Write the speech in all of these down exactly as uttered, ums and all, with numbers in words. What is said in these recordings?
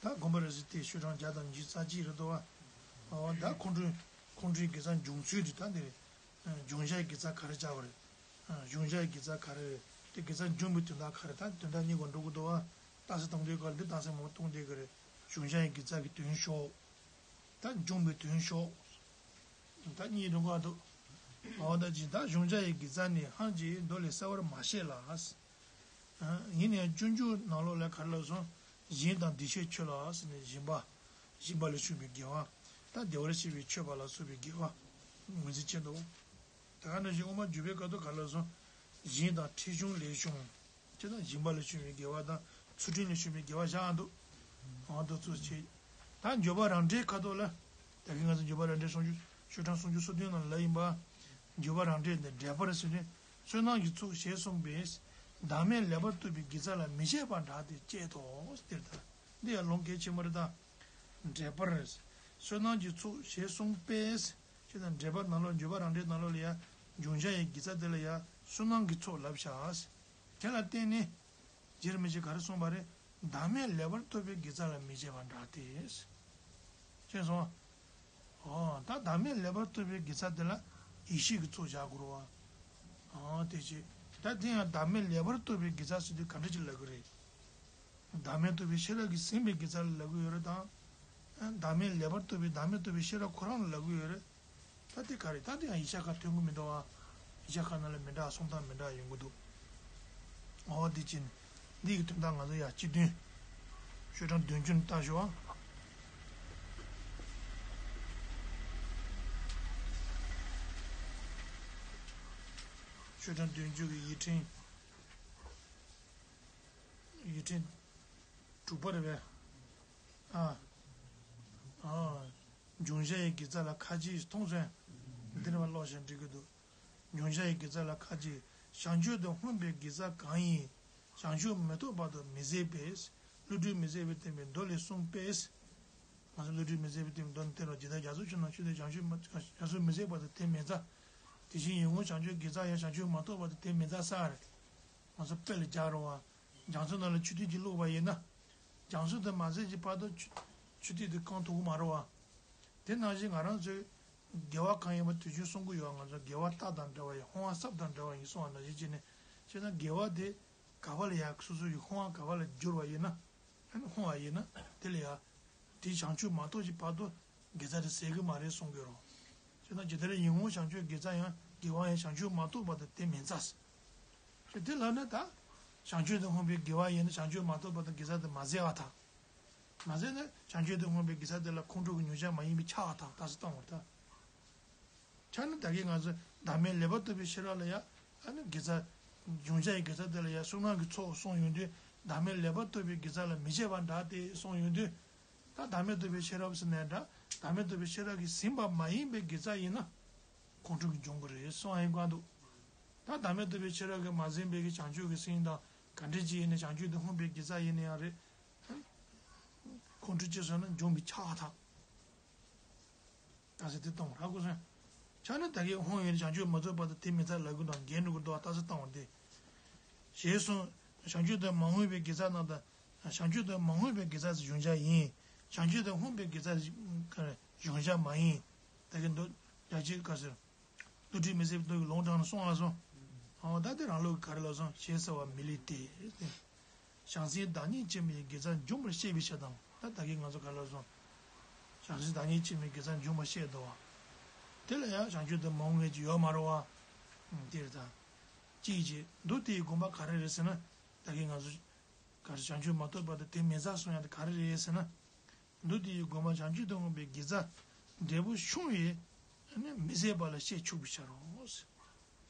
ད་དགོན་པ་རེ་ཟེར་དེ་ཤོག་གྲངས་བརྒྱ་དང་ཉི་ཤུ་རྩ་གཅིག་རེད་འདུག་བ། ཨོ་ད་ཁོང་ཁྲོའི་ཁོང་ཁྲོའི་དགེ་རྩ་འབྱུང་ཚུལ་དེ་ད་འདི་རེད། འབྱུང་བྱའི་དགེ་རྩ་ག་རེ་བྱ་བ་རེད། འབྱུང་བྱའི་དགེ་རྩ་ག་རེ་རེད། དེ་དགེ་རྩ་འབྱུང་བའི་དོན་དག་ག་རེ་ད་དོན་དག་གཉིས་ཀ་འགྲོ་གི་འདུག་བ། རྟགས་གསལ་གཏོང་དུས་སྐབས་ལ་འདི་རྟགས་གསལ་མང་པོ་གཏོང་བསྡད་ཀྱི་རེད། འབྱུང་བྱའི་དགེ་རྩ་གི་དོན་ཤོག་ད་འབྱུང་བའི་དོན་ཤོག་ད་གཉིས་འགྲོ་གི་འདུག་ཨོ་ད་ཅི་ད་འབྱུང་བྱའི་དགེ་རྩ་ནི་སྔར་གྱི་མདོ་ལས་གསལ་བར་མ་བཤད་ལ། ཡིན་ནའང་སྤྱོད་འཇུག་ནང་ལོགས་ལ་ག་རེ་ལབ་སོང་། གཞན་དང་བདེ་གཤེགས་མཆོད་ལ་ཟེར་ནས་སྦྱིན་པ། སྦྱིན་པ་ལ་བྱུང་བའི་དགེ་བ། ད་བདེ་བར་གཤེགས་པའི་མཆོད་པ་ལ་སོགས་པའི་དགེ་བ། ངོས་འཛིན་བྱེད་དོ། ད་ག་ནང་བཞིན་དབུ་མ་འཇུག་པའི་སྐབས་སུ་ག་རེ་ལབ་སོང་། གཞན་དང་ཁྲིམས་གཞུང་ལས་བྱུང་། ཁྱེད་དང་སྦྱིན་པ་ལས་བྱུང་བའི་དགེ་བ་དང་ཚུལ་ཁྲིམས་ལས་བྱུང་བའི་དགེ་བ་བཞག་འདུག་ཨང་དུ་ཚུལ་བྱེད། ད་འགྱོད་པ་རང་འགྲེལ་ཁ་ཐོག་ལ། ད་གིན་ང་ཚོ་འགྱོད་པ་རང་འགྲེལ་སོང་རྒྱུ་ཤོག་གྲངས་སུམ་ཅུ་སོ་བདུན་ནང་ལ་ཡིན་པ། འགྱོད་པ་རང་འགྲེལ་འདི་འགྲེལ་པར་ཟེར་ནས་བསོད་ནམས་ཀྱི་ཚོགས་ཞེས་གསུངས་པས། བདག་མེད་ལེགས་པར་རྟོགས་པའི་དགེ་རྩ་ལ་མི་བྱེད་པ་འདྲ་སྟེ་དཔྱད་དོ། འདིར་ད་འདི་ཡང་ལུང་གལ་ཆེན་པོ་རེད་ད། འགྲེལ་པར། བསོད་ནམས་ཀྱི་ཚོགས་ཞེས་གསུངས་པས། ཅེས་དང་འགྲེལ་པ་ནང་ལོགས་འགྱོད་པ་རང་འགྲེལ་ནང་ལོགས་ལ་ཡང་འབྱུང་བྱ་ཡི་དགེ་རྩ་དེ་ལ་ཡང་བསོད་ནམས་ཀྱི་ཚོགས་ལབ་བཞག་དེ་ལ་བརྟེན་ནས། རྗེ་རིན་པོ་ཆེས་ག་རེ་གསུངས་པ་རེད། བདག་མེད་ལེགས་པར་རྟོགས་པའི་དགེ་རྩ་ལ་མི་བྱེད་པ་འདྲ་སྟེ། ཅེས་གསུངས། ཨོ་ད་བདག་མེད་ལེགས་པར་རྟོགས་པའི་དགེ་རྩ་དེ་ལ་ཡེ་ཤེས་ཀྱི་ཚོགས་བཞག་དགོས་རེད་བ། ཨོ་དེ་ཅི། ད་དེ་ཡང་བདག་མེད་ལེགས་པར་རྟོགས་པའི་དགེ་རྩ་ཟེར་དུས་ག་འདྲ་ཅིག་ལབ་ཀྱི་རེད། བདག་མེད་རྟོགས་པའི་ཤེས་རབ་ཀྱིས་ཟིན་པའི་དགེ་རྩ་ལ་ལབ་ཀྱི་ཡོད་རེད་དང་། བདག་མེད་ལེགས་པར་རྟོགས་པའི་བདག་མེད་རྟོགས་པའི་ཤེས་རབ་ཁོ་རང་ལ་ལབ་ཀྱི་ཡོད་རེད། ད་དེ་ག་རེད། ད་དེ་ཡང་ཡིག་ཆ་ཁག་ཐོན་གྱི་མི་འདུག་ཨ། ཡིག་ཆ་ཁག་ནང་ལ་མི་འདྲ་གསུང་སྟངས་མི་འདྲ་ཡོང་གི་འདུག་ཨོ་དེ་ཅི་ནི། འདི་གི་དོན་དག་ང་ཚོ་ཡ་སྤྱི་དོན། ཤོག་གྲངས་བདུན་ཅུ་ནི་ལྟ་ཞོག་ཨ། ཤོག་གྲངས་བདུན་ཅུ་གི་ཡིག་ཕྲེང་། ཡིག་ཕྲེང་དྲུག་པ་རེད་པས། ཨ། ཨ། འབྱུང་བྱ་ཡི་དགེ་རྩ་ལ་ཁ་ཅིག་མཐོང་སོང་། འདི་ནས་མར་ཀློག་བཞག་འགྲིག་གི་འདུག་འབྱུང་བྱ་ཡི་དགེ་རྩ་ལ་ཁ་ཅིག་བྱང་ཆུབ་ཏུ་སྨོན་པའི་དགེ་རྩ་གང་ཡིན། བྱང་ཆུབ་མི་ཐོབ་བར་དུ་མི་ཟད་པས། བསླུ་བྲིད་མི་ཟད་པའི་བསྟན་པའི་མདོ་ལས་གསུངས་པས། ང་ཚོ་བསླུ་བྲིད་མི་ཟད་པའི་བསྟན་པའི་མདོ་ནས་བསྟན་རོགས་ཇི་ལྟར་རྒྱ་མཚོ་ཆུ་ནང་ཆུ་དེ་བྱང་ཆུབ་མ་བྱང་སེམས་མི་ཟད་བར་དུ་དེ་མི་ཟད། དེ་བཞིན་ཡིད་འོང་བྱང་ཆུབ་དགེ་རྩ་ཡང་བྱང་ཆུབ་མ་ཐོབ་བར་དུ་དེ་མི་ཟད་ས་རེད། ང་ཚོ་དཔེ་ལ་སྦྱར་རོགས་ཨ། རྒྱ་མཚོ་ནང་ལ་ཆུ་ཐིགས་ཅིག་བླུགས་པ་ཡིན་ན། རྒྱ་མཚོ་དེ་མ་ཟད་ཀྱི་བར་དུ་ཆུ་ཆུ་ཐིགས་དེ་བཀང་ཐུབ་ཀྱི་མ་རེད་བ། དེ་ནང་བཞིན་ང་རང་ཚོའི་དགེ་བ་གང་ཡིན་པ་དུས་རྒྱུན་གསུང་གི་ཡོད། ང་ཚོ་དགེ་བ་རྟ་དང་འདྲ་བ་ཡིན། ཕོང་བ་སྲབ་དང་འདྲ་བ་ཡིན་གསུང་བ་ནང་བཞིན་བྱས་ནས། བྱས་ན་དགེ་བ་དེ་ག་བ་ལ་ཡ་སོ་སོ་ཡི་ཕོང་བ་ག་བ་ལ་བསྒྱུར་བ་ཡིན་ན། ཕོང་བ་ཡིན་ན་དེ་ལ་ཡ། དེ་བྱང་ཆུབ་མ་ཐོབ་ཀྱི་བར་དུ་དགེ་རྩ་དེ་ཟད་གི་མ་རེད་གསུང་གི་རོ། བྱས་ན་ཇི་ལྟར་ཡིད་འོང་བྱང་ཆུབ་དགེ་རྩ་ཡང་དགེ་བ་ཡང་བྱང་ཆུབ་མ་ཐོབ་བར་དུ་དེ་མི་ཟད། ཅེས་དེ་ལབ་ན་ད། བྱང་ཆུབ་ཏུ་སྨོན་པའི་དགེ་བ་ཡིན་ན་བྱང་ཆུབ་མ་ཐོབ་བར་དུ་དགེ་རྩ་དེ་མ་ཟད་པ་དང་། མ་ཟད་ན་བྱང་ཆུབ་ཏུ་སྨོན་པའི་དགེ་རྩ་དེ་ལ་ཁོང་ཁྲོ་གི་མྱོང་བྱ་མ་ཡིན་པའི་ཆགས་པ་དང་རྟགས་སུ་བཏང་བར་ཐལ། ཆ་ནི་ད་གིན་ང་ཚོས་བདག་མེད་ལེགས་པར་རྟོགས་པའི་ཤེས་རབ་ལ་ཡང་ཨ་ནི་དགེ་རྩ། འབྱུང་བྱ་ཡི་དགེ་རྩ་དེ་ལ་ཡང་བསོད་ནམས་ཀྱི་ཚོགས་གསུངས་ཡོང་དུས་བདག་མེད་ལེགས་པར་རྟོགས་པའི་དགེ་རྩ་ལ་མི་བྱེད་པ་འདྲ་སྟེ་གསུངས་ཡོང་དུས། ད་བདག་མེད་རྟོགས་པའི་ཤེས་རབ་ཟེར་ནའི་འདྲ། བདག་མེད་རྟོགས་པའི་ཤེས་རབ་ཀྱིས་ཟིན་པ་མ་ཡིན་པའི་དགེ་རྩ་ཡིན་ན། ཁོང་ཁྲོ་གི་འབྱུང་གི་རེད་གསུངས་ཡིན་གང་འདུག་ད་བདག་མེད་རྟོགས་པའི་ཤེས་རབ་ཀྱིས་མ་ཟིན་པའི་གི་བྱང་ཆུབ་ཀྱི་སེམས་དང་ག་འདྲ་ཅིག་ཡིན་ནའི་བྱང་ཆུབ་ཏུ་སྨོན་པའི་དགེ་རྩ་ཡིན་ན་ཡང་རེད། ཁོང་ཁྲོ་སྐྱེས་སོང་ན་འབྱུང་བའི་ཆགས་པ་དང་། རྟགས་གསལ་དེ་གཏོང་བར་གོ་སོང་། ཆ་ནི་ད་གིན་ཧོང་ཡོད་ནི་བྱང་ཆུབ་མ་ཐོབ་བར་དུ་དེ་མི་ཚར་ལབ་དགོས་དང་འགལ་འགྲོ་གི་འདུག་པ་རྟགས་གསལ་གཏོང་བར་ཏེ། ཞེས་གསུངས། བྱང་ཆུབ་ཏུ་མ་སྨོན་པའི་དགེ་རྩ་རྣམས་དང་། བྱང་ཆུབ་ཏུ་མ་སྨོན་པའི་དགེ་རྩ་གཞོམ་བྱ་ཡིན། བྱང་ཆུབ་ཏུ་སྨོན་པའི་དགེ་རྩ་གཞོམ་བྱ་མ་ཡིན། ད་གིན་འདུག་རྒྱ་ཆེ་ག་ཟེར། བསླུ་བྲིད་མི་ཟད་པའི་མདོ་ཡི་ལུང་དྲངས་ནས་གསུངས་ལ་སོང་། འོ་ད་དེ་རང་ལུགས་ཀྱི་ག་རེ་ལ་སོང་ཞེས་ཟེར་བ་མི་ལེགས་ཏེ། བྱང་སེམས་བདག་ཉིད་སྐྱེ་མེད་ཀྱི་དགེ་རྩ་འཇོམས་པར་བཤད་པའི་ཕྱིར་དང་ད་ད་གིན་ང་ཚོ་ག་རེ་ལ་སོང་། བྱང་སེམས་བདག་ཉིད་སྐྱེ་མེད་ཀྱི་དགེ་རྩ་འཇོམས་པར་བཤད་དོ། དེ་ལ་ཡང་བྱང་ཆུབ་ཏུ་མ་སྨོན་གྱི་ཡོད་མ་རེད་བ། དེ་རེད་ད། ཅིའི་ཕྱིར་མདོ་དེའི་དགོངས་པ་ག་རེ་རེད་ཟེར་ན། ད་གིན་ང་ཚོ་ག་རེ་བྱང་ཆུབ་མ་ཐོབ་བར་དུ་དེ་མི་ཟད་གསུང་ཡ་དེ་ག་རེ་རེད་ཟེར་ན། མདོ་དེའི་དགོངས་པ་བྱང་ཆུབ་ཏུ་སྨོན་པའི་དགེ་རྩ་འབྲས་བུ་ཆུང་བས་མི་ཟད་པ་ལ་བཤད་ཆོག་པའི་ཕྱིར་རོ།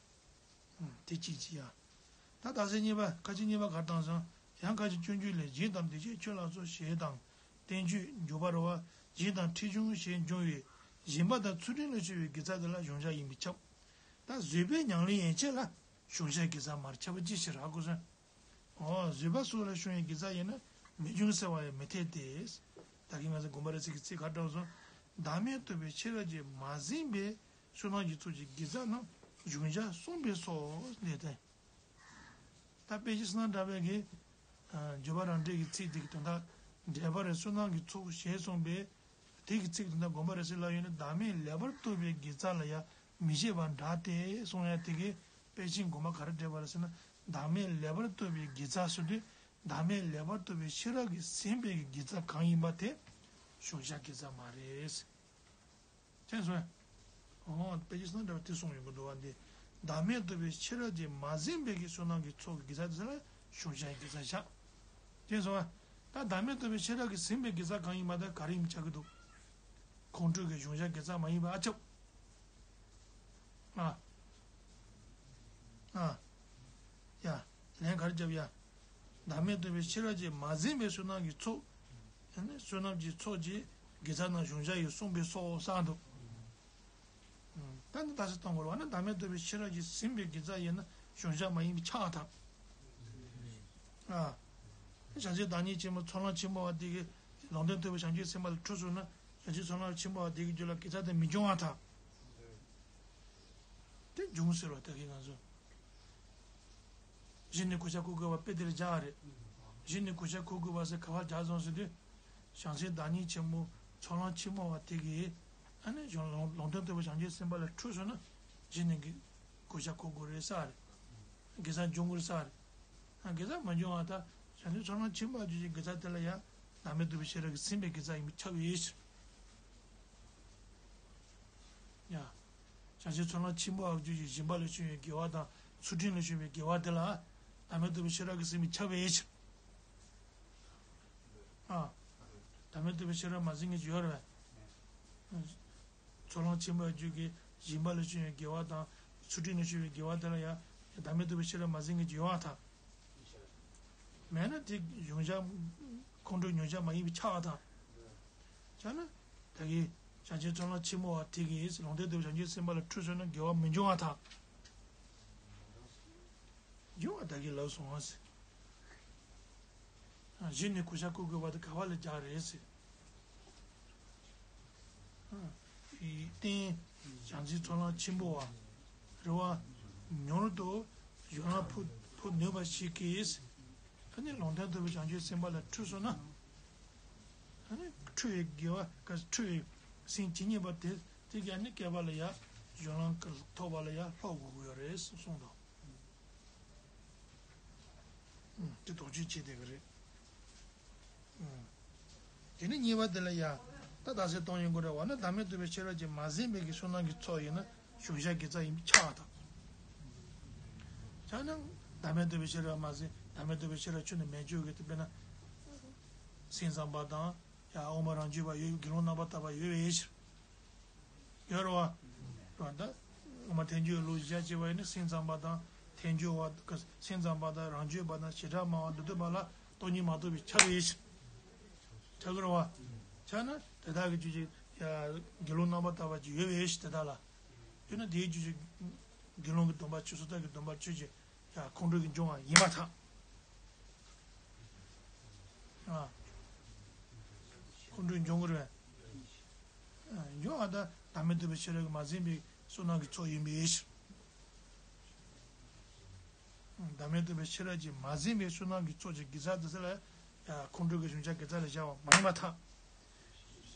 དེ་གཅིག་ཅིག་ཡ། ད་རྟགས་གསལ་གཉིས་པ་ཁ་ཅིག་གཉིས་པ་གར་བཏང་སོང་། ཡང་ཁ་ཅིག་སྤྱོད་འཇུག་ལས་སྦྱིན་དང་བདེ་གཤེགས་མཆོད་ལ་སོགས་ཞེས་དང་། བསྟན་བཅོས་འཇུག་པ་རེད་བ། སྦྱིན་དང་ཁྲིམས་གཞུང་ཞེས་འབྱུང་བའི་སྦྱིན་པ་དང་ཚུལ་ཁྲིམས་ལ་སྤྱོད་པའི་དགེ་རྩ་དེ་ལ་གཞོམ་བྱ་ཡིན་པས་ཁྱབ། ད་བཟོད་པའི་ཉམས་ལེན་ཡན་ཆད་ལ་གཞོམ་བྱའི་དགེ་རྩ་མར་ཁྱབ་པ་ཅི་ཕྱིར་ར་གོ་སོང་། འོ་བཟོད་པ་སོགས་ལ་ཤོང་བའི་དགེ་རྩ་ཡིན་ན་མི་འབྱུང་ཟེར་བ་ཡང་མི་འཐད་དེ། ད་གིན་ང་ཚོ་དགོངས་པ་རབ་གསལ་གྱི་ཚིག་ག་དྲངས་སོང་། བདག་མེད་རྟོགས་པའི་ཤེས་རབ་ཀྱིས་མ་ཟིན་པའི་བསོད་ནམས་ཀྱི་ཚོགས་ཀྱི་དགེ་རྩ་རྣམས་གཞོམ་བྱ་གསུངས་པས་སོ། ལས་དོན། ད་དཔེ་ཆ་བསོད་ནམས་གྲགས་པའི་གི། འགྱུར་བ་རང་འགྲེལ་གྱི་ཚིག་འདི་གི་དོན་དག་ འགྲེལ་པ་རེད། བསོད་ནམས་ཀྱི་ཚོགས་ཞེས་གསུངས་པས། དེ་གི་ཚིག་དེ་འདྲ་དགོངས་པ་རེད་ཟེར་ལབ་ཡོད་ན། བདག་མེད་ལེགས་པར་རྟོགས་པའི་དགེ་རྩ་ལ་ཡང་མི་བཞེད་པར་འདྲ་སྟེ་གསུང་ཡ་དེ་གིས་དཔེ་ཆའི་དགོངས་པ་ག་རེ་འགྲེལ་པ་རེད་ཟེར་ན། བདག་མེད་ལེགས་པར་རྟོགས་པའི་དགེ་རྩ་ཟེར་དུས། བདག་མེད་ལེགས་པར་རྟོགས་པའི་ཤེས་རབ་ཀྱིས་ཟིན་པའི་དགེ་རྩ་གང་ཡིན་པ་དེ་གཞོམ་བྱ་དགེ་རྩ་མ་རེད། དེ་སོང་། ཨོ། དཔེ་ཆ་སྣ་འདྲ་བ་དེ་གསུངས་ཡོང་གི་འདུག་བ། འདི་བདག་མེད་རྟོགས་པའི་ཤེས་རབ་ཀྱིས་མ་ཟིན་པའི་གི་བསོད་ནམས་ཀྱི་ཚོགས་ཀྱི་དགེ་རྩ་དེ་ལ་གཞོམ་བྱའི་དགེ་རྩ་བཞག་དེ་སོང་བ། ད་བདག་མེད་རྟོགས་པའི་ཤེས་རབ་ཀྱིས་ཟིན་པའི་དགེ་རྩ་གང་ཡིན་པ་དེ་ག་རེ་ཡིན་པ་ཆགས་ཀྱི་འདུག་ཁོང་ཁྲོ་གི་གཞོམ་བྱའི་དགེ་རྩ་མ་ཡིན་པ་ཨ་ཁྱབ། ཨ། ཨ། ཡ། ལན་ག་རེ་རྒྱབ་ཡ། བདག་མེད་རྟོགས་པའི་ཤེས་རབ་ཀྱིས་མ་ཟིན་པའི་བསོད་ནམས་ཀྱི་ཚོགས། ཡང་ན་བསོད་ནམས་ཀྱི་ཚོགས་ཀྱི་དགེ་རྩ་རྣམས་གཞོམ་བྱ་ཡིས་གསུངས་པས་སོ་གསུངས་འདུག་ད་ནི་ད་ཅི་གཏོང་དགོས་རེད་བ་ན། བདག་མེད་རྟོགས་པའི་ཤེས་རབ་ཀྱིས་ཟིན་པའི་དགེ་རྩ་ཡིན་ན་གཞོམ་བྱ་མ་ཡིན་པས་ཁྱབ་པར་ཐལ། ཨ། བྱང་ཆུབ་བདག་ཉིད་ཆེན་པོ་ཚོགས་ལམ་ཆེན་པོ་བ་དེ་གིས་ལུང་བསྟན་ཐོབ་པའི་བྱང་ཆུབ་སེམས་དཔའ་ལ་ཁྲོས་སོང་ན། བྱང་ཆུབ་ཚོགས་ལམ་ཆེན་པོ་བ་དེ་གི་རྒྱུད་ལ་དགེ་རྩ་དེ་མི་འབྱུང་བར་ཐལ། དེ་འབྱུང་ཟེར་བ་ད་གིན་ང་ཚོ། གཞི་ནས་གོ་ཆ་བགོ་དགོས་པ་དཔེ་དེ་ལ་སྦྱར་བ་རེད། གཞི་ནས་གོ་ཆ་བགོ་དགོས་པ་ཟེར་ག་པར་སྦྱར་སོང་ཟེར་དུས། བྱང་སེམས་བདག་ཉིད་ཆེན་པོ་ཚོགས་ལམ་ཆེན་མོ་བ་དེ་གིས། ཨ་ནི་གཞུང་ལུང་ལུང་བསྟན་ཐོབ་པའི་བྱང་ཆུབ་སེམས་དཔའ་ལ་ཁྲོས་སོང་ན། གཞི་ནས་གི་གོ་ཆ་བགོ་དགོས་རེད་ཟེར་བ་རེད། དགེ་རྩ་འབྱུང་དགོས་རེད་ཟེར་བ་རེད། ཨ། དགེ་རྩ་མ་འབྱུང་བ་དང་བྱང་ཆུབ་ཚོགས་ལམ་ཆེན་མོ་བ་རྒྱུད་ཀྱི་དགེ་རྩ་དེ་ལ་ཡང་བདག་མེད་རྟོགས་པའི་ཤེས་རབ་ཀྱིས་ཟིན་པའི་དགེ་རྩ་ཡིན་པས་ཁྱབ་པའི་ཕྱིར། ཡ། བྱང་ཆུབ་ཚོགས་ལམ་ཆེན་པོ་བ་རྒྱུད་ཀྱི་སྦྱིན་པ་ལས་བྱུང་བའི་དགེ་བ་དང་ཚུལ་ཁྲིམས་ལས་བྱུང་བའི་དགེ་བ་དེ་ལ་བདག་མེད་རྟོགས་པའི་ཤེས་རབ་ཀྱིས་ཟིན་པས་ཁྱབ་པའི་ཕྱིར། ཨ། བདག་མེད་རྟོགས་པའི་ཤེས་རབ་མ་ཟིན་མཁན་ཅིག་ཡོད་རེད་པས། ཚོགས་ལམ་ཆེན་པོ་བ་རྒྱུད་ཀྱི་སྦྱིན་པ་ལས་བྱུང་བའི་དགེ་བ་དང་ཚུལ་ཁྲིམས་ལས་བྱུང་བའི་དགེ་བ་དེ་ལ་ཡང་བདག་མེད་རྟོགས་པའི་ཤེས་རབ་མ་ཟིན་མཁན་ཅིག་ཡོད་པར་ཐལ། མེད་ན་དེ་གཞོམ་བྱ། ཁོང་ཁྲོ་གཞོམ་བྱ་མ་ཡིན་པས་ཁྱབ་པར་ཐལ། ཁྱབ་ན། ད་གིན་བྱང་ཆུབ་ཚོགས་ལམ་ཆེན་མོ་བ་དེ་གིས་ལུང་བསྟན་ཐོབ་པའི་བྱང་ཆུབ་སེམས་དཔའ་ལ་ཁྲོས་སོང་ན་དགེ་བ་མི་འབྱུང་བར་ཐལ། འབྱུང་བ་ད་གིན་ལབ་སོང་བ་ཟེར། གཞི་ནས་གོ་ཆ་བགོ་དགོས་པ་དེ་ག་པ་ལ་སྦྱར་རེད་ཟེར། རྟེན། བྱང་སེམས་ཚོགས་ལམ་ཆེན་པོ་བ། རེད་བ། མྱུར་དུ་གཞུང་ལམ་འཕོ་འཕོ་ནུས་པ་ཞིག་གིས། ཨ་ནི་ལུང་བསྟན་ཐོབ་པའི་བྱང་ཆུབ་སེམས་དཔའ་ལ་ཁྲོས་སོང་ན། ཨ་ནི་ཁྲོས་པའི་དགེ་བ་ག་ཁྲོས་པའི་སེམས་ཇི་སྙེད་པ་དེ་དེ་གིས་ཨ་ནི་བསྐལ་པ་ལ་ཡ་གཞུང་ལམ་ཐོབ་པ་ལ་ཡ་ལྷོད་དགོས་ཀྱི་ཡོད་རེད་གསུངས་དང་། དེ་དོགས་གཅོད་བྱེད་བསྡད་ཀྱི་རེད། དེ་ནས་གཉིས་པ་དེ་ལ་ཡ། ད་ད་གཟོད་གཏོང་ཡོང་གི་རེད་བ་ན། བདག་མེད་རྟོགས་པའི་ཤེས་རབ་ཀྱིས་མ་ཟིན་པའི་གི་བསོད་ནམས་ཀྱི་ཚོགས་ཡིན་ན་གཞོམ་བྱ་དགེ་རྩ་ཡིན་པས་ཁྱབ་པར་ཐལ། ཁྱབ་ན། བདག་མེད་རྟོགས་པའི་ཤེས་རབ་མ་ཟིན། བདག་མེད་རྟོགས་པའི་ཤེས་རབ་ཁྱོན་ནས་མེད་བཅོས་ཀྱི་དེ་དཔེར་ན། སེམས་ཙམ་པ་དང་། ཡ་དབུ་མ་རང་རྒྱུད་པ་ཡོད། དགེ་སློང་རྣམ་པར་དག་པ་ཡོད་པའི་ཕྱིར། ཡོད་རེད་བ། རེད་བ་ད། ངོ་མ་ཐལ་འགྱུར་ལུགས་བཞག་བྱས་པ་ཡིན་ན་སེམས་ཙམ་པ་དང་ཐལ་འགྱུར་བ། སེམས་ཙམ་པ་དང་རང་རྒྱུད་པ་དང་བྱེ་བྲག་སྨྲ་བ་མདོ་སྡེ་པ་ལ་སྟོང་ཉིད་མ་རྟོགས་པས་ཁྱབ་པའི་ཕྱིར། ཁྱབ་ཀྱི་རེད་བ། ཁྱབ་ན་དེ་དག་གི་རྒྱུད་ཀྱི་ཡ་དགེ་སློང་རྣམ་པར་དག་པ་ཅིག་ཡོད་པའི་ཕྱིར་དེ་དག་ལ། ཡོད་ན་དེའི་རྒྱུད་ཀྱི་དགེ་སློང་གི་སྡོམ་པ་ཆོས། སོ་ཐར་གྱི་སྡོམ་པ་ཆོས་ཀྱི་ཡ་ཁོང་ཁྲོ་གི་འབྱུང་བ་ཡིན་པར་ཐལ། ཨ། ཁོང་ཁྲོ་འབྱུང་གི་རེད། འབྱུང་བ་དང་བདག་མེད་རྟོགས་པའི་ཤེས་རབ་ཀྱིས་མ་ཟིན་པའི་བསོད་ནམས་ཀྱི་ཚོགས་ཡིན་པའི་ཕྱིར། བདག་མེད་རྟོགས་པའི་ཤེས་རབ་ཀྱིས་མ་ཟིན་པའི་བསོད་ནམས་ཀྱི་ཚོགས་ཀྱི་དགེ་རྩ་དེ་ཚོ་ལ་ཡང་ཁོང་ཁྲོ་གི་གཞོམ་བྱ་དགེ་རྩ་ལ་བཞག་པ་མ་ཡིན་པར་ཐལ།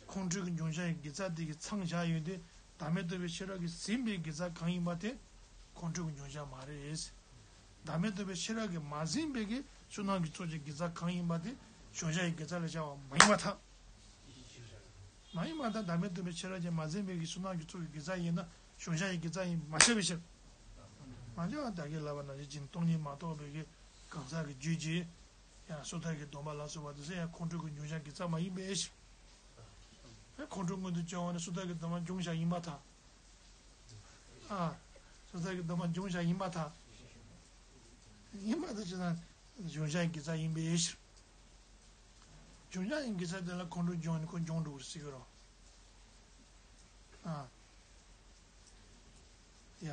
ཁོང་ཁྲོ་གི་གཞོམ་བྱ་ཡི་དགེ་རྩ་དེ་གི་མཚམས་བཞག་ཡོད་དུས། བདག་མེད་རྟོགས་པའི་ཤེས་རབ་ཀྱིས་ཟིན་པའི་དགེ་རྩ་གང་ཡིན་པ་དེ་ཁོང་ཁྲོ་གི་གཞོམ་བྱ་མ་རེད། བདག་མེད་རྟོགས་པའི་ཤེས་རབ་ཀྱིས་མ་ཟིན་པའི་གི་བསོད་ནམས་ཀྱི་ཚོགས་ཀྱི་དགེ་རྩ་གང་ཡིན་པ་དེ་གཞོམ་བྱ་ཡི་དགེ་རྩ་ལ་བྱ་བ་མ་ཡིན་པར་ཐལ། མ་ཡིན་པར་ཐལ། བདག་མེད་རྟོགས་པའི་ཤེས་རབ་ཀྱིས་མ་ཟིན་པའི་གི་བསོད་ནམས་ཀྱི་ཚོགས་ཀྱི་དགེ་རྩ་ཡིན་ན་གཞོམ་བྱ་ཡི་དགེ་རྩ་ཡིན་མ་ཤེས་པའི་ཕྱིར། མ་བྱས་པ་བདག་གིས་ལབ་པ་ནང་བཞིན་གྱི་སྟོང་ཉིད་མ་རྟོགས་པའི་གི་གང་ཟག་གི་རྒྱུད་ཀྱི་ཡང་སོ་ཐར་གྱི་སྡོམ་པ་ལ་སོགས་པ་དེ་ཚོ་ཡང་ཁོང་ཁྲོ་གི་གཞོམ་བྱ་དགེ་རྩ་མ་ཡིན་པའི་ཕྱིར། ཁོང་ཁྲོ་མངོན་དུ་བྱུང་བ་ནི་སོ་ཐར་གྱི་སྡོམ་པ་འབྱུང་བྱ་ཡིན་པར་ཐལ། ཨ། སོ་ཐར་གྱི་སྡོམ་པ་འབྱུང་བྱ་ཡིན་པར་ཐལ། ཡིན་པར་ཐལ་ཅེ་ན། གཞོམ་བྱ་ཡི་དགེ་རྩ་ཡིན་པའི་ཕྱིར། གཞོམ་བྱ་ཡི་དགེ་རྩ་དེ་ལ་ཁོང་ཁྲོ་འབྱུང་ནས་ཁོ་འབྱུང་འགྲོ་བར་སྲིད་ཀྱི་རེད། ཨ། ཡ།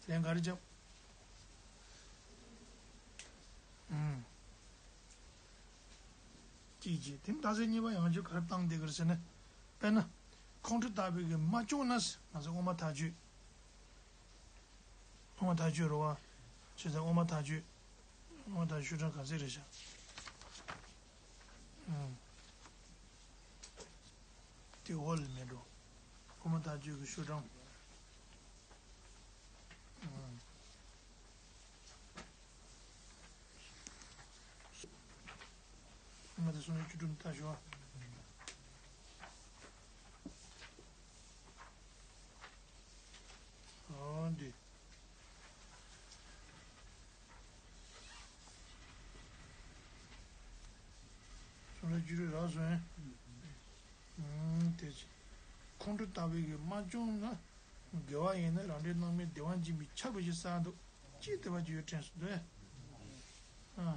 ལན་ག་རེ་རྒྱབ། ཨུམ། ཅིག་ཅིག་དེ་མཐའ་ཚིག་གཉིས་པ་ཡང་བསྐྱར་ག་རེ་བཏང་བསྡད་ཀྱི་རེད་ཟེར་ན། དཔེར་ན། ཁོང་ཁྲོ་ལྟ་བུའི་གི་མ་བྱུང་ན་ཟེར། ང་ཚོ་དབུ་མ་ཐག་གཅོད། དབུ་མ་ཐག་གཅོད་རེད་བ། བྱས་ཙང་དབུ་མ་ཐག་གཅོད། དབུ་མ་ཐག་གཅོད་ཤོག་གྲངས་ག་ཚད་རེད་ཤག་ཨང་། དེ་འོག་ལ་མེད་འགྲོ། ཁོ་མ་ཐག་ཆོད་ཀྱི་ཤོག་གྲངས། ཨང་། ང་ཚོ་སོང་ནས་བཅུ་དྲུག་ལྟ་ཞོག་ཨོ་འདི། སོང་ནས་བཅུ་དྲུག་རག་སོང་ཨེ། ཨང་། དེ་ཅི། ཁོང་ཁྲོ་ལྟ་བུའི་གི་མ་བྱུང་ན། དགེ་བ་ཡིན་ན་རང་འདྲའི་སྣང་མེད་བདེ་བ་འབྱིན་པའི་ཆ་བུ་ཞིག་གསལ་འདུག་ཅི་ལྟ་བ་ཅི་ཡོད་དྲན་སོང་འདུག་ཨེ། ཨ།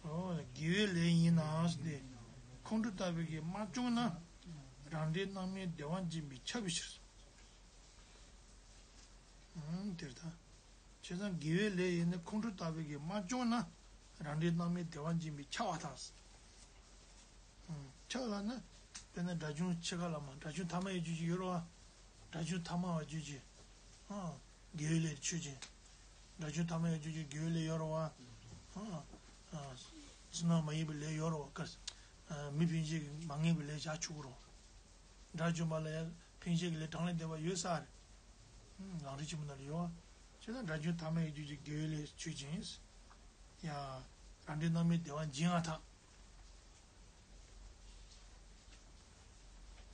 ཨོ། དགེ་བའི་ལས་ཡིན་ནའང་སྟེ། ཁོང་ཁྲོ་ལྟ་བུའི་གི་མ་བྱུང་ན། རང་འདྲའི་སྣང་མེད་བདེ་བ་འབྱིན་པའི་ཆ་བུ་ཕྱིར། ཨང་། དེར་ད། བྱས་ཙང་དགེ་བའི་ལས་ཡིན་ན་ཁོང་ཁྲོ་ལྟ་བུའི་གི་མ་བྱུང་ན། རང་འདྲའི་སྣང་མེད་བདེ་བ་འབྱིན་པའི་ཆ་བ་དང་། ཨང་། ཆ་ལ་ན། དཔེར་ན་དགྲ་བཅོམ་ཕྱེད་ཀ་ལ་མ་དགྲ་བཅོམ་ཐ་མ་ཡི་རྒྱུད་ཀྱི་ཡོད་རོ་བ། དགྲ་བཅོམ་ཐ་མ་བ་རྒྱུད་ཀྱི། ཨང་། དགེ་བའི་ལས་ཆོས་ཅན། དགྲ་བཅོམ་ཐ་མ་ཡི་རྒྱུད་ཀྱི་དགེ་བའི་ལས་ཡོད་རོ་བ། ཨང་། ཨང་། བསོད་ནམས་མ་ཡིན་པའི་ལས་ཡོད་རོ་བ་ཀ། ཨང་། མི་ཕན་ཆད་ཀྱི་མ་ངེས་པའི་ལས་བྱ་ཆོག་གི་རོ། དགྲ་བཅོམ་པ་ལ་ཡང་ཕན་ཆད་ཀྱི་ལས་གྲངས་ལས་འདས་པ་ཡོད་ས་རེད། ལམ་རིམ་ཆེན་མོ་ནང་ལ་ཡོད། བྱས་ཙང་དགྲ་བཅོམ་ཐ་མ་ཡི་རྒྱུད་ཀྱི་དགེ་བའི་ལས་ཆོས་ཅན། ཡང་། རང་འདྲའི་སྣང་མེད་བདེ་བ་འབྱིན་ཡང་ཐལ།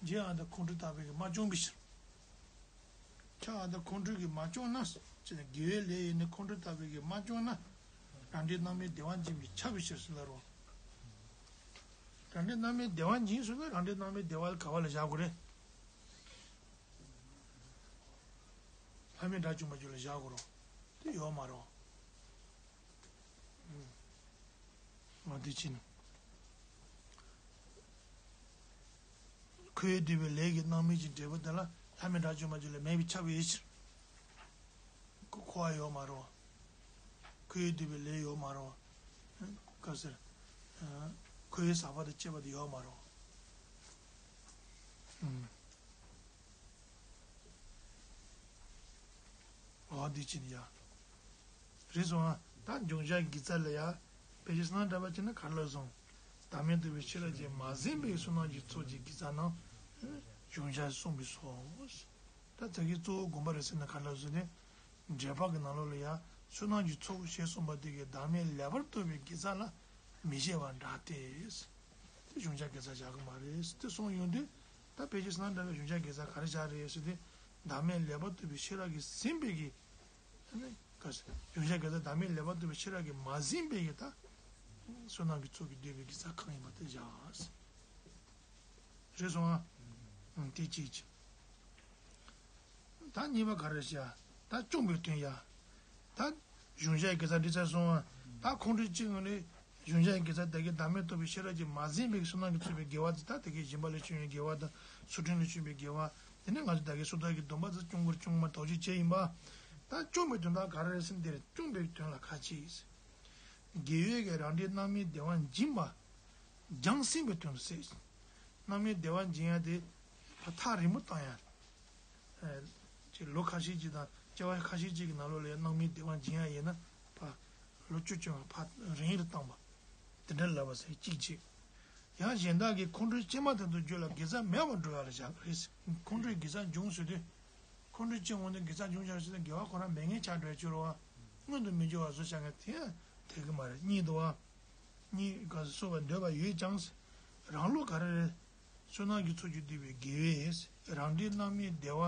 འབྱིན་ཡང་ཐལ་ཁོང་ཁྲོ་ལྟ་བུའི་གི་མ་བྱུང་བའི་ཕྱིར། ཆ་ཡང་ཐལ་ཁོང་ཁྲོ་གི་མ་བྱུང་ན། ཅེས་དགེ་བའི་ལས་ཡིན་ན་ཁོང་ཁྲོ་ལྟ་བུའི་གི་མ་བྱུང་ན། རང་འདྲའི་སྣང་མེད་བདེ་བ་འབྱིན་པའི་ཆ་བུ་ཕྱིར་ཟེར་ལ་རོ། རང་འདྲའི་སྣང་མེད་བདེ་བ་འབྱིན་ཟེར་ན་རང་འདྲའི་སྣང་མེད་བདེ་བ་ལ་ག་བ་ལ་བཞག་དགོས་རེད། ལྷ་མིན་དགྲ་བཅོམ་པ་རྒྱུད་ལ་བཞག་དགོས་རོ། དེ་ཡོད་མ་རོ། ང་དེ་ཕྱིན། ཁོས་བསྡུས་པའི་ལས་ཀྱི་སྣང་མེད་ཀྱི་འབྲས་བུ་དེ་ལ་ལྷ་མིན་དགྲ་བཅོམ་པ་རྒྱུད་ལ་མེད་པའི་ཆ་བུ་ཡོད་ཕྱིར། ཁོ་ཁོ་བ་ཡོད་མ་རེད་བ། ཁོས་བསྡུས་པའི་ལས་ཡོད་མ་རེད་བ། ག་ཟེར། ཁོའི་ཟག་པ་དང་བཅས་པ་དེ་ཡོད་མ་རེད་བ། འོ་འདི་ཕྱིན་ཡ། རེད་སོང་ཨ། ད་འབྱུང་བྱ་དགེ་རྩ་ལ་ཡ། དཔེ་ཆ་སྣང་འདྲ་བ་བྱས་ན་ག་རེ་ལབ་སོང་། བདག་མེད་རྟོགས་པའི་ཤེས་རབ་ཀྱིས་མ་ཟིན་པའི་བསོད་ནམས་ཀྱི་ཚོགས་ཀྱི་དགེ་རྩ་རྣམས། འབྱུང་བྱ་གསུངས་པས་སོ། ད་ད་གིན་གཙོ་བོ་དགོངས་པ་རེད་ཟེར་ན་ག་རེ་ལབ་སོང་ནས། འགྲེལ་པ་གི་ནང་ལོགས་ལ་ཡ། བསོད་ནམས་ཀྱི་ཚོགས་ཞེས་གསུངས་པ་དེ་གིས་བདག་མེད་ལེགས་པར་རྟོགས་པའི་དགེ་རྩ་ལ་མི་བཞེད་པ་འདྲ་སྟེ། དེ་འབྱུང་བྱ་དགེ་རྩ་བཞག་གི་མ་རེད་དེ་གསུངས་ཡོང་དུས། ད་དཔེ་ཆ་སྣང་འདྲ་བའི་འབྱུང་བྱ་དགེ་རྩ་ག་རེ་བཞག་རེད་ཟེར་དུས། བདག་མེད་ལེགས་པར་རྟོགས་པའི་ཤེས་རབ་ཀྱིས་ཟིན་པའི་གི། ཨ་ནི། ག་ཟེར། འབྱུང་བྱ་དགེ་རྩ་བདག་མེད་ལེགས་པར་རྟོགས་པའི་ཤེས་རབ་ཀྱིས་མ་ཟིན་པའི་གི་ད། བསོད་ནམས་ཀྱི་ཚོགས་ཀྱིས་བསྡུས་པའི་དགེ་རྩ་གང་ཡིན་པ་དེ་བཞག་རེད་སོང་ཨ། ཨང་། དེ་གཅིག་བྱས། ད་གཉིས་པ་ག་རེ་བྱ། ད་སྐྱོང་བའི་དོན་ཡ། ད། གཞུང་བཞག་གི་དགེ་རྩ་འདི་ཚར་སོང་ཨ། ད་ཁོང་ཁྲོའི་སྤྱི་དངོས་ནི། གཞུང་བཞག་གི་དགེ་རྩ་དེ་གའི་བདག་མེད་རྟོགས་པའི་ཤེས་རབ་ཀྱིས་མ་ཟིན་པའི་བསོད་ནམས་ཀྱི་ཚོགས་པའི་དགེ་བ་དེ་ད་དེ་གའི་སྦྱིན་པ་ལས་བྱུང་བའི་དགེ་བ་དང་ཚུལ་ཁྲིམས་ལས་བྱུང་བའི་དགེ་བ། དེ་ནི་ང་ཚོ་ད་གའི་སོ་ཐར་གྱི་སྡོམ་པ་དེ་སྐྱོང་དགོས་སྐྱོང་མ་དག་ཅིག་བྱས་ཡིན་པ། ད་སྐྱོང་བའི་དོན་དག་ག་རེ་རེད་ཟེར་ན་དེ་རེད། སྐྱོང་བའི་དོན་ལ་ཁ་ཅིག་དགེ་བས་ཀྱི་རང་འདྲའི་སྣང་མེད་བདེ་བ་འབྱིན་པ། སྦྱངས་ཟིན་པའི་དོན་དུ་ཟེར། སྣང་མེད་བདེ་བ་འབྱིན་ཡ་དེ། ཐག་རིང་པོ་བཏང་ཡ། ཅིག་ལོ་ཁ་ཤས་ཅིག་དང་སྐྱེ་བ་ཁ་ཤས་ཅིག་གི་ནང་ལོགས་ལ་ཡང་སྣང་མེད་བདེ་བ་འབྱིན་ཡ་ཡིན་ན་ཕ། ལོ་བཅུ་བཅོ་ལྔ་ཕ་རིང་རུ་བཏང་བ། དེ་འདྲ་ལབ་པ་ཟེར་གཅིག་བྱས། ཡང་གཞན་དག་གིས་ཁོང་ཁྲོའི་སྐྱེས་མ་དེ་ཚོ་རྒྱུད་ལ་དགེ་རྩ་མེད་པར་འགྲོ་ཡ་ལ་བཞག་རེད། ཁོང་ཁྲོའི་དགེ་རྩ་འབྱུང་ཟེར་དུས། ཁོང་ཁྲོའི་སྐྱེས་འོང་དུས་དགེ་རྩ་འབྱུང་བྱ་ཟེར་ན་དགེ་བ་ཁོ་རང་མེད་མཁན་ཆགས་འགྲོ་ཡ་ཅིག་རེད་བ། མངོན་དུ་མི་འགྱུར་བ་བཟོ་བྱ་མཁན་དེ་ཡང་འཐད་གི་མ་རེད། གཉིས་འདུག་བ། གཉིས་ཀ་སོ་སོ་བ་འདོད་པ་ཡོད་ཀྱང་། རང་ལུགས་ག་རེ་རེད། བསོད་ནམས་ཀྱི་ཚོགས་ཀྱིས་བསྡུས་པའི་དགེ་བས་རང་འདྲའི་སྣང་མེད་བདེ་བ་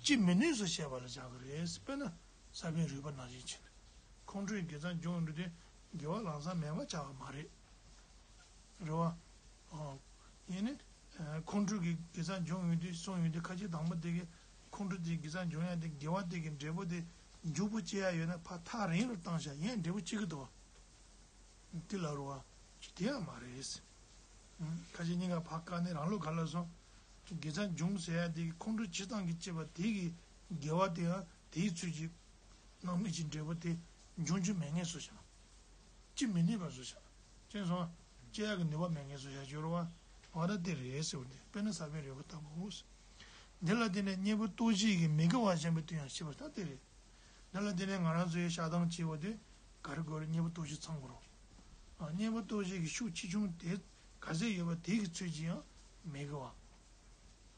ཅི་མི་ནུས་སུ་བྱེད་པ་ལ་བཞག་གི་རེད། དཔེར་ན་ས་བོན་རུལ་པ་ནང་བཞིན་བྱས་ནས། ཁོང་ཁྲོའི་དགེ་རྩ་འབྱུང་ཡོང་དུས་དགེ་བ་ལམ་སང་མེད་པ་ཆགས་པ་མ་རེད། རེད་བ། ཨོ། ཡིན་ནི། ཁོང་ཁྲོ་གི་དགེ་རྩ་འབྱུང་ཡོང་དུས་གསུངས་ཡོང་དུས་ཁ་ཅིག་དང་པོ་དེ་གི་ཁོང་ཁྲོ་དེ་དགེ་རྩ་འབྱུང་ཡ་དེ་དགེ་བ་དེ་གི་འབྲས་བུ་དེ་མགྱོགས་པོ་སྐྱེ་ཡ་ཡོད་ན་ཕར་ཐག་རིང་རུ་བཏང་བཞག་ཡང་འབྲས་བུ་སྐྱེ་གི་འདུག་བ། དེ་ལ་རུ་བ། དེ་ཡང་མ་རེད། ཁ་ཅིག་སྙིང་ག་ཕར་བཀག་ནས་རང་ལུགས་ག་ལ་སོང་། དགེ་རྩ་འབྱུང་ཟེར་ཡ་དེ་གི་ཁོང་ཁྲོ་ཇི་ཙམ་གྱིས་སྐྱེས་པ་དེ་གི་དགེ་བ་དེ་ཡང་དེའི་ཚུལ་གྱིས། སྣང་མེད་ཀྱི་འབྲས་བུ་དེ་འབྱུང་རྒྱུ་མེད་ངེས་སུ་བྱ། ཅི་མི་ནུས་པ་བཟོ་བྱ། ཅན་སོང་། སྐྱེ་ཡག་གི་ནུས་པ་མེད་ངེས་སུ་བྱ་སྦྱོར་བ། འོ་ན་དེ་རེད་ཟེར་བ་འདི་དཔེར་ན་ས་བོན་རུལ་པ་ལྟ་བུ། འདི་ལ་བརྟེན་ནས་གཉེན་པོ་སྟོབས་བཞི་ཡི་མི་དགེ་བ་གཞན་པའི་དོན་ཡང་ཤེས་པར་ད་དེ་རེད། འདི་ལ་བརྟེན་ནས་ང་རང་ཚོའི་བཤགས་སྡོམ་བྱེད་པ་དེ་ག་རེ་དགོས་རེད། གཉེན་པོ་སྟོབས་བཞི་ཚང་དགོས་རེད། གཉེན་པོ་སྟོབས་བཞི་གི་ཤུགས་ཆེ་ཆུང་དེ་ག་ཚད་ཡོད་པ་དེ་གི་ཚོད་ཀྱིས་ཡང་མི་དགེ་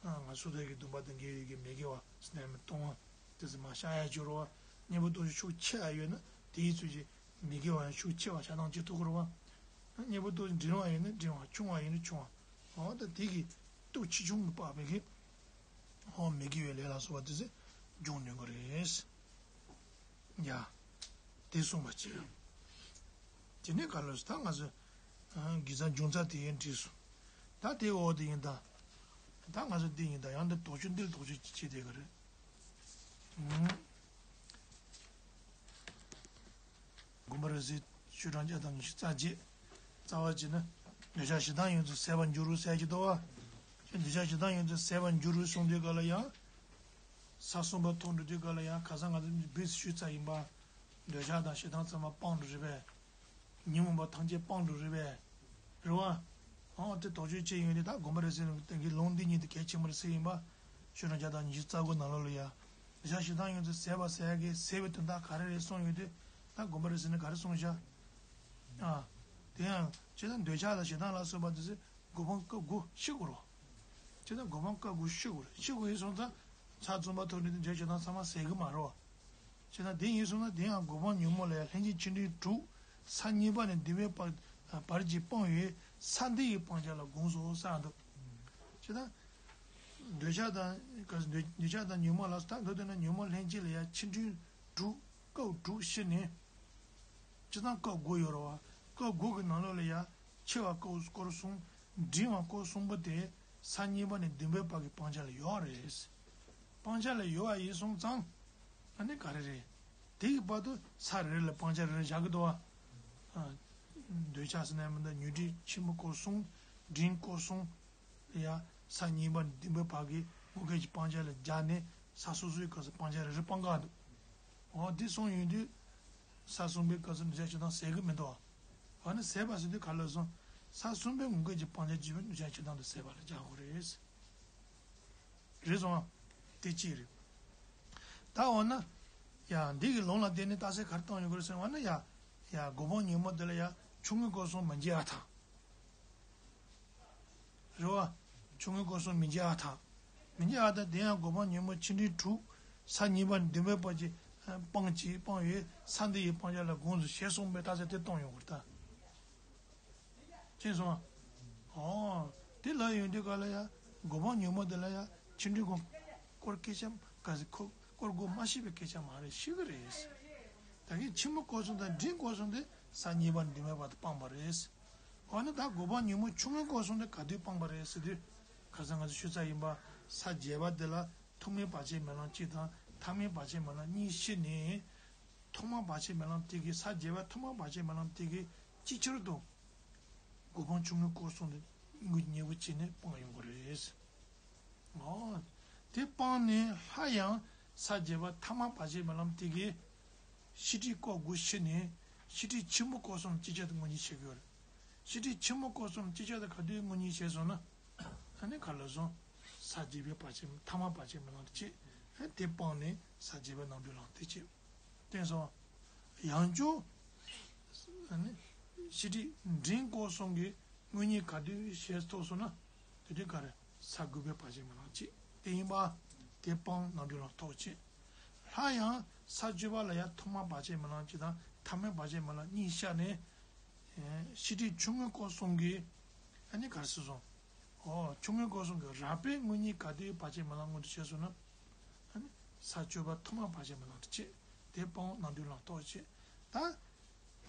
བ། ང་སོ་ཐར་གྱི་སྡོམ་པ་དང་འགལ་བའི་གི་མི་དགེ་བ་ཟེར་ནས་མི་གཏོང་བ་དེ་ཚོ་མར་བཤགས་ཡ་བྱེད་རོགས་བ། གཉེན་པོ་སྟོབས་བཞི་ཤུགས་ཆེ་བ་ཡོད་ན་དེའི་ཚོད་ཀྱིས་མི་དགེ་བ་ཡང་ཤུགས་ཆེ་བ་བྱ་སྟངས་ཅིག་ཐུག་གི་རེད་བ། གཉེན་པོ་སྟོབས་བཞི་འབྲིང་བ་ཡིན་ན་འབྲིང་བ། ཆུང་བ་ཡིན་ན་ཆུང་བ། འོ་ད་དེ་གི་སྟོབས་ཆེ་ཆུང་གི་དཔག་པའི་གི་འོ་མི་དགེ་བའི་ལས་ལ་སོགས་པ་དེ་ཚོ་སྦྱོང་ནུས་ཀྱི་རེད། ཡ། དེ་གསུངས་པ་བྱས། དེ་ནས་ག་ལ་སོང་ད་ང་ཚོ། དགེ་རྩ་འབྱུང་རྩ་དེ་ཡང་འགྲིག་སོང་། ད་དེ་འོག་དེ་ཡིན་ད། ད་ང་ཚོ་འདི་ཡིན་ད་ཡང་འདི་དོགས་གཅོད་འདིར་དོགས་གཅོད་ཅིག་བྱེད་བསྡད་ཀྱི་རེད། དགོངས་པ་རབ་གསལ་ཤོག་གྲངས་བརྒྱ་དང་ཉི་ཤུ་རྩ་བརྒྱད། རྩ་བ་བྱས་ན། འདོད་ཆགས་ཞེ་སྡང་ཡོངས་སུ་ཟད་པར་འགྱུར་རོ་ཟེར་གྱི་འདུག་བ། འདོད་ཆགས་ཞེ་སྡང་ཡོངས་སུ་ཟད་པར་འགྱུར་རོ་གསུངས་དུས་ག་ལ་ཡང་། ས་གསུམ་པ་ཐོག་འགྲོ་དུས་ག་ལ་ཡང་ཁ་སང་ང་ཚོ་བེད་ཞུས་ཚར་ཡིན་པ། འདོད་ཆགས་དང་ཞེ་སྡང་ཚང་མ་སྤངས་འགྲོ་རེད་པས། ཉོན་མོངས་པ་ཐམས་ཅད་སྤངས་འགྲོ་རེད་པས། རེད་བ། ཨོ་དེ་དོགས་གཅོད་བྱས་ཡོང་དུས་ད་དགོངས་པ་རབ་གསལ་ལུང་བསྟན་གྱི་ལུང་འདི་ཉིད་དུ་གལ་ཆེན་པོར་གསལ་ཡིན་པ། ཤོག་གྲངས་བརྒྱ་དང་ཉི་ཤུ་རྩ་དགུ་ནང་ལོགས་ལ་ཡ། འདོད་ཆགས་ཞེ་སྡང་ཡོངས་སུ་ཟད་པ་ཟད་ཀྱི་ཟད་པའི་དོན་དག་ག་རེ་རེད་གསུངས་ཡོང་དུས། ད་དགོངས་པ་རབ་གསལ་ནས་ག་རེ་གསུངས་བཞག་ཨ། དེ་ཡང་ཇི་ལྟར་འདོད་ཆགས་དང་ཞེ་སྡང་ལ་སོགས་པ་དེ་ཚོ་སྒོམ་སྤང་སྐབས་དགུ་ཤེས་དགོས་རེད། ཇི་ལྟར་སྒོམ་སྤང་སྐབས་དགུ་ཤེས་དགོས་རེད། ཤེས་དགོས་ཡིན་སོང་ཙང་། ས་གསུམ་པ་ཐོག་ནས་འདོད་ཆགས་ཞེ་སྡང་ཚང་མ་ཟད་ཀྱི་མ་རེད་བ། ཇི་ལྟར་དེ་ཡིན་སོང་ན་དེ་ཡང་སྒོམ་སྤང་ཉོན་མོངས་ལ་ཡང་ལྷན་སྐྱེས་ཆེ་འབྲིང་དྲུག་ས་གཉིས་པ་ནས་བདུན་པའི་བར་བར་གྱི་སྤང་བའི་ས་འདི་ཡི་སྤང་བྱ་ལ་དགོངས་སོ་གསུངས་འདུག་ཇི་ལྟར། འདོད་ཆགས་དང་། འདོད་འདོད་ཆགས་དང་ཉོན་མོངས་ལ་སོགས་ད་མདོར་བསྡུས་ན་ཉོན་མོངས་ལྷན་སྐྱེས་ལ་ཡང་ཆེ་འབྲིང་དྲུག་སྐབས་དྲུག་ཤེས་ནས། སྤྱིར་བཏང་སྐབས་དགུ་ཡོད་རེད་བ། སྐབས་དགུ་གི་ནང་ལོགས་ལ་ཡང་ཆེ་བ་སྐོར་སྐོར་གསུམ། འབྲིང་བ་སྐོར་གསུམ་པོ་དེ་ས་གཉིས་པ་ནས་བདུན་པའི་བར་གྱི་སྤང་བྱ་ལ་ཡོད་རེད། སྤང་བྱ་ལ་ཡོད་པ་ཡིན་སོང་ཙང་། ཨ་ནི་ག་རེ་རེད། དེ་ཡི་བར་དུ་ས་རེ་རེ་ལ་སྤང་བྱ་རེ་རེ་བཞག་གི་འདུག་བ། ཨ། འདོད་ཆགས་ཟེར་ན་མི་འདུག་ཉོན་སྒྲིབ་ཆེན་པོ་སྐོར་གསུམ། འབྲིང་སྐོར་གསུམ། ཡ། ས་གཉིས་པ་ནས་བདུན་པའི་བར་གྱི་དངོས་འགལ་གྱི་སྤང་བྱ་ལ་སྦྱར་ནས་ས་སོ་སོའི་སྐབས་སུ་སྤང་བྱ་རེ་རེ་སྤང་ག་འདུག་འོ་འདི་གསུངས་ཡོང་དུས། ས་གསུམ་པའི་སྐབས་སུ་འདོད་ཆགས་ཞེ་སྡང་ཟད་ཀྱི་མི་འདུག་འོ་ན་ཟད་པ་ཟེར་དུས་ག་ལ་སོང་། ས་གསུམ་པའི་དངོས་འགལ་གྱི་སྤང་བྱ་བྱས་པའི་འདོད་ཆགས་ཞེ་སྡང་དེ་ཟད་པ་ལ་སྦྱར་དགོས་རེད། རེད་སོང་ཨ། དེ་གཅིག་རེད། ད་འོ་ན། ཡ་འདི་གི་ལུང་ལ་བརྟེན་ནས་རྟགས་གསལ་ག་རེ་བཏང་ཡོང་གི་རེད་ཟེར་བ་ན་ཡ། ཡ་སྒོམ་སྤང་ཉོན་མོངས་དེ་ལ་ཡ་ཆུང་ངུའི་སྐོར་གསུམ་མི་འབྱེད་ཨ་ཐང་། རེད་བ། ཆུང་ངུའི་སྐོར་གསུམ་མི་འབྱེད་ཨ་ཐང་། མི་འབྱེད་ཨ་ཐང་དེ་ཡང་སྒོམ་སྤང་ཉོན་མོངས་ཆེ་འབྲིང་དྲུག་ས་གཉིས་པ་ནས་བདུན་པའི་བར་གྱི་སྤང་གཅིག་སྤང་བའི་ས་འདི་ཡི་སྤང་བྱ་ལ་དགོངས་སོ་ཞེས་གསུངས་པའི་རྟགས་གསལ་དེ་བཏང་ཡོང་གི་རེད་ད། ཅེས་སོང་། ཨོ། དེ་ལ་ཡོང་དུས་ག་ལ་ཡ། སྒོམ་སྤང་ཉོན་མོངས་དེ་ལ་ཡ། ཆེ་འབྲིང་སྐོར་སྐོར་སྐད་ཆ་ག་ཟེ་ཁོ་སྐོར་དགུ་མ་ཤེས་པའི་སྐད་ཆ་མ་རེད་ཤེས་གི་རེད། ད་གིན་ཆེན་པོ་སྐོར་གསུམ་དང་འབྲིང་སྐོར་གསུམ་དེ་ས་གཉིས་པ་ནས་བདུན་པའི་བར་དུ་སྤངས་པ་རེད། འོ་ན་ད་སྒོམ་སྤང་ཉོན་མོངས་ཆུང་ངུའི་སྐོར་གསུམ་དེ་ག་དུས་སྤངས་པ་རེད་ཟེར་དུས། ཁ་སང་ང་ཚོ་ཞུས་ཚར་ཡིན་པ། ས་བརྒྱད་པ་དེ་ལ་ཐོག་མའི་བར་ཆད་མེད་ལམ་གཅིག་དང་ཐ་མའི་བར་ཆད་མེད་ལམ་གཉིས་ཤེས་ནས། ཐོག་མ་བར་ཆད་མེད་ལམ་དེ་གིས་ས་བརྒྱད་པའི་ཐོག་མ་བར་ཆད་མེད་ལམ་དེ་གིས་ཅིག་ཅར་དུ། སྒོམ་སྤང་ཆུང་ངུའི་སྐོར་གསུམ་དེ་དངོས་ཀྱི་གཉེན་པོ་བྱས་ནས་སྤངས་ཡོང་གི་རེད། ཨོ། དེ་སྤངས་ནས་སླར་ཡང་ས་བརྒྱད་པ་ཐ་མ་བར་ཆད་མེད་ལམ་དེ་གིས་ཤེས་སྒྲིབ་སྐོར་དགུ་ཤེས་ནས་ཤེས་སྒྲིབ་ཆེན་པོ་སྐོར་གསུམ་ཅིག་ཅར་དུ་དངོས་གཉེན་བྱེད་ཀྱི་ཡོད་རེད། ཤེས་སྒྲིབ་ཆེན་པོ་སྐོར་གསུམ་ཅིག་ཅར་དུ་ག་དུས་དངོས་གཉེན་བྱས་སོང་ན། ཨ་ནི་ག་ལ་སོང་། ས་བརྒྱད་པའི་བར་ཆད་ཐ་མ་བར་ཆད་མེད་ལམ་དེ་བྱེད། དེ་སྤངས་ནས་ས་བརྒྱད་པའི་རྣམ་གྲོལ་ལམ་དེ་བྱེད། བསྟན་སོང་། ཡང་བསྐྱར། ཨ་ནི། ཤེས་སྒྲིབ་འབྲིང་སྐོར་གསུམ་གྱི་དངོས་གཉེན་ག་དུས་བྱས་ཐུབ་སོང་ན། དེ་དུས་ག་རེ། ས་དགུ་པའི་བར་ཆད་མེད་ལམ་གཅིག་དེ་ཡིན་པ། དེ་སྤངས་རྣམ་གྲོལ་ལམ་ཐོབ་བྱེད། སླར་ཡང་ས་བཅུ་པ་ལ་ཡང་ཐོག་མ་བར་ཆད་མེད་ལམ་གཅིག་དང་ཐ་མའི་བར་ཆད་མེད་ལམ་གཉིས་ཤར་ནས། ཤེས་སྒྲིབ་ཆུང་ངུའི་སྐོར་གསུམ་གྱི། ཨ་ནི་ག་རེ་ཟེར་སོང་། ཨོ་ཆུང་ངུའི་སྐོར་གསུམ་གྱི་རགས་པའི་དངོས་གཉེན་ག་དུས་བར་ཆད་མེད་ལམ་མངོན་དུ་བྱས་སོང་ན། ཨ་ནི་ས་བཅུ་པ་ཐོག་མ་བར་ཆད་མེད་ལམ་དུ་བྱེད། དེ་སྤངས་རྣམ་གྲོལ་ལམ་ཐོབ་བྱེད། ད།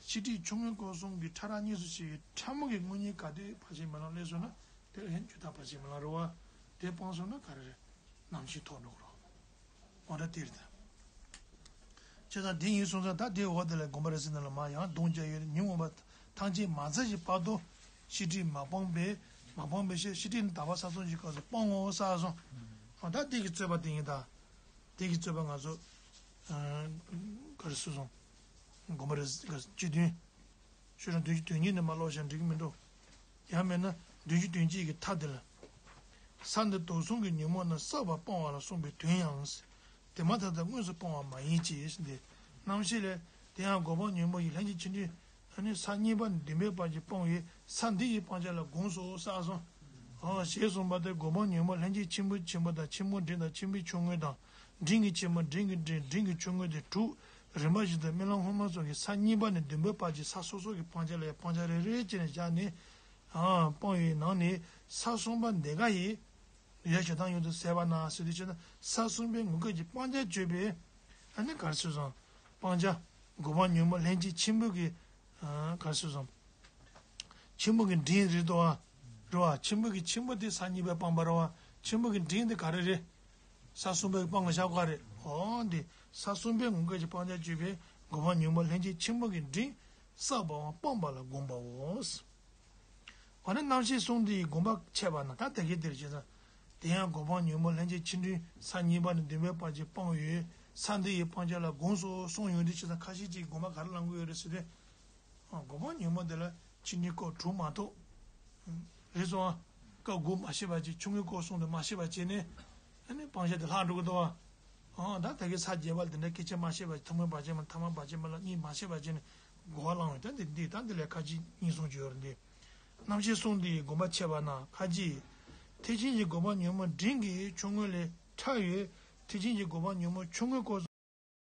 ཤེས་སྒྲིབ་ཆུང་ངུའི་སྐོར་གསུམ་གྱི་ཕྲ་རགས་གཉིས་སུ་ཕྱེ་བའི་ཕྲ་མོ་གི་དངོས་གཉེན་ག་དུས་བར་ཆད་མེད་ལམ་སླེབས་སོང་ན་དེ་ལ་ཧན་ཇི་ལྟར་བར་ཆད་མེད་ལམ་རེད་བ། དེ་སྤངས་སོང་ན་ག་རེ་རེད། རྣམ་ཤེས་ཐོབ་འགྲོ་གི་རེད། འོ་ད་དེ་རེད་ད། བྱས་ཙང་དེ་ཡིན་སོང་ཙང་ད་དེའི་འོག་དེ་ལ་དགོངས་པ་རབ་གསལ་ནང་ལ་མར་ཡང་སྡོམ་རྒྱག་ཡོད་ཉོན་མོངས་པ་ཐམས་ཅད་མ་ཚར་བའི་བར་དུ་ཤེས་སྒྲིབ་མ་སྤངས་པས་མ་སྤངས་པའི་ཕྱིར་ཤེས་སྒྲིབ་ནི་དག་པ་ས་གསུམ་གྱི་སྐབས་སུ་སྤང་ངོ་ཟེར་སོང་། འོ་ད་དེ་གི་རྩོད་པ་དེ་ཡིན་ད། དེ་གི་རྩོད་པ་ང་ཚོ། ག་རེ་ཟེར་སོང་། དགོངས་པ་རབ་གསལ་སྤྱི་དོན། ཤོག་གྲངས་བདུན་ཅུ་དོན་གཉིས་ནས་མར་ཀློག་བཞག་འགྲིག་གི་མི་འགྲོ། ཡང་མིན་ན་བདུན་ཅུ་དོན་གཅིག་གི་མཐའ་དེ་ལ། ས་འདི་དོགས་གསུམ་གྱི་ཉོན་མོངས་རྣམས་བསགས་པ་སྤང་བ་ལ་གསུངས་པའི་དོན་ཡང་། དེ་མ་ཐག་ཏུ་དངོས་སུ་སྤང་བ་མ་ཡིན་གྱི་ཟེར་ཏེ། རྣམ་བཤད་ལས། དེ་ཡང་སྒོམ་སྤང་ཉོན་མོངས་ཀྱི་ལྷན་སྐྱེས་ཆེ་འབྲིང་ ཨ་ནི་ས་གཉིས་པ་ནས་བདུན་པའི་བར་གྱིས་སྤང་བའི་ས་འདི་ཡི་སྤང་བྱ་ལ་དགོངས་སོ་བསགས་སོང་། ཨ་ཞེས་གསུངས་པ་སྟེ། སྒོམ་སྤང་ཉོན་མོངས་ལྷན་སྐྱེས་ཆེན་པོའི་ཆེན་པོ་དང་། ཆེན་པོ་འབྲིང་དང་། ཆེན་པོའི་ཆུང་ངུ་དང་། འབྲིང་གི་ཆེན་པོ། འབྲིང་གི་འབྲིང་། འབྲིང་གི་ཆུང་ངུ་སྟེ་དྲུག་རིམ་པ་བཞིན་དུ་རྨི་ལམ་སྔོན་མ་སོགས་ཀྱི་ས་གཉིས་པ་ནས་བདུན་པའི་བར་གྱི་ས་སོ་སོ་གི་སྤང་བྱ་ལ་ཡང་སྤང་བྱ་རེ་རེ་བྱས་ནས་བཞག་ནས། ཨ་སྤང་བའི་ནང་ནས་ས་གསུམ་པ་འདི་ག་ཡི། ཡ་ཞེ་སྡང་ཡོངས་སུ་ཟད་པ་ན་ཟེར་དུས་ཅི་ན་ས་གསུམ་པའི་ངོས་སྐལ་གྱི་སྤང་བྱ་བརྗོད་པས། ཨ་ནི་ག་རེ་ཟེར་སོང་། སྤང་བྱ། སྒོམ་སྤང་ཉོན་མོངས་ལྷན་སྐྱེས་ཆེན་པོ་གི། ཨ་ག་རེ་ཟེར་སོང་། ཆེན་པོ་གི་འབྲིང་རེད་དོ། རེད་བ། ཆེན་པོ་གི་ཆེན་པོ་དེ་ས་གཉིས་པས་སྤངས་པ་རེད་བ། ཆེན་པོ་གི་འབྲིང་དེ་ག་རེ་རེད། ས་གསུམ་པས་སྤང་བ་བཞག་ག་རེད། འོ་འདི་ས་གསུམ་པའི་ངོས་སྐལ་གྱི་སྤང་བྱ་བརྗོད་པས། སྒོམ་སྤང་ཉོན་མོངས་ལྷན་སྐྱེས་ཆེན་པོ་གི་འབྲིང་བསགས་པའམ་སྤངས་པ་ལ་དགོངས་པའོ། འོ་ན་རྣམ་བཤད་གསུམ་འདི་ཡི་དགོངས་པ་འཆད་པ་ན། ད་དེ་གའི་འདིར་བྱས་ཙང་། དེ་ཡང་སྒོམ་སྤང་ཉོན་མོངས་ལྷན་སྐྱེས་ཆེ་འབྲིང་ས་གཉིས་པ་ནས་བདུན་པའི་བར་གྱི་སྤང་བའི་ས་འདི་ཡི་སྤང་བྱ་ལ་དགོངས་སོ་གསུངས་ཡོང་དུས་ཅི་ཙམ་ཁ་ཤས་ཅིག་དགོངས་པ་ག་རེ་བླང་གི་ཡོད་རེད་ཟེར་ཏེ། ཨ་སྒོམ་སྤང་ཉོན་མོངས་དེ་ལ་ཆེ་འབྲིང་སྐོར་དྲུག་མ་གཏོགས། རེད་སོང་ཨ། སྐབས་དགུ་མ་ཤེས་པ་ཅིག་ཆུང་ངུའི་སྐོར་གསུངས་ཏེ་མ་ཤེས་པ་བྱས་ནས། ཨ་ནི་སྤང་བྱ་དེ་ལྷག་འགྲོ་གི་འདུག་ཨ། ཨ་ད་ད་གིན་ས་བརྒྱད་པ་ལ་དེ་འདྲ་སྐད་ཆ་མ་བཤད་པ་ཅིག་ཐོག་མའི་བར་ཆད་མ་ཐ་མའི་བར་ཆད་མ་ལ་གཉིས་མ་བཤད་པ་བྱས་ནས་གོ་བ་བླངས་ཡོད། ད་འདི་འདི་ད་འདི་ལས་ཁ་ཅིག་གཉིས་གསུངས་ཀྱི་ཡོད་རེད་འདི། རྣམ་བཤད་གསུམ་འདི་ཡི་དགོངས་པ་འཆད་པ་ན་ཁ་ཅིག་ཐེག་ཆེན་གྱི་སྒོམ་སྤང་ཉོན་མོངས་འབྲིང་གི་ཆུང་ངུ་ལས་ཕྲ་བའི་ཐེག་ཆེན་གྱི་སྒོམ་སྤང་ཉོན་མོངས་ཆུང་ངུའི་སྐོར།